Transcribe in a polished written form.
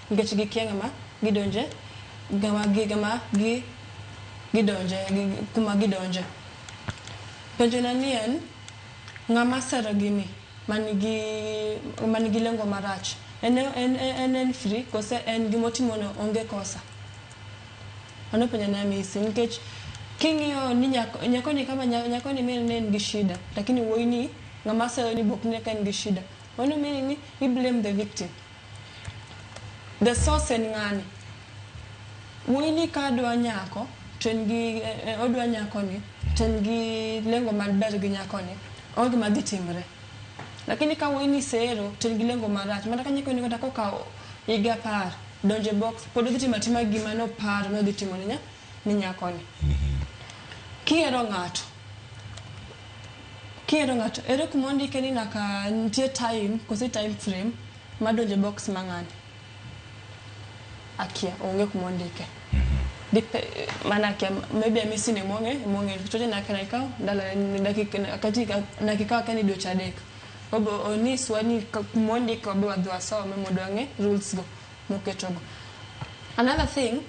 Nikech gikia ng'ama gidonje, ng'ama gi ng'ama gi gidonje kuma gidonje. Penjo na ni en ng'ama sero gini manigi manigi lengo marach en en en en free kose en gimotimo no onge kosa? Mano penjo na Amisi nikech king'iyo ni nyako nyako ni kama nyako ni ne en gi shida lakini wuoyi ni ng'ama sero ni bok ne ka en gi shida. Mano meaning ni i blame the victim. The source en ng'ani. Wuoyi ni ka dwa nyako to en gi odwa nyako ni to en gi lengo maber gi nyako ni onge gima dhi timre. Lakini ka wuoyi ni sero to en gi lengo marach mana ka nyako ni kata kokawo higa 10 donjo e box pod odhi timo atima gima noparo ni odhi timo ne ne nyako ni. Kihero ng'ato kihero ng'ato ere kuma ondike ni nyaka nitie time kose time frame mar donjo e box ma ng'ani? Akia, onge kuma ondike. Mana akia, maybe Amisi ni emong'e emong'e choche nyaka ikaw ndalo dakika katika dakika akia ni dweche 3. Obo onyiswa ni kuma ondike wabe wadhi wasome mondo wang'e rules go moketogo. Another thing,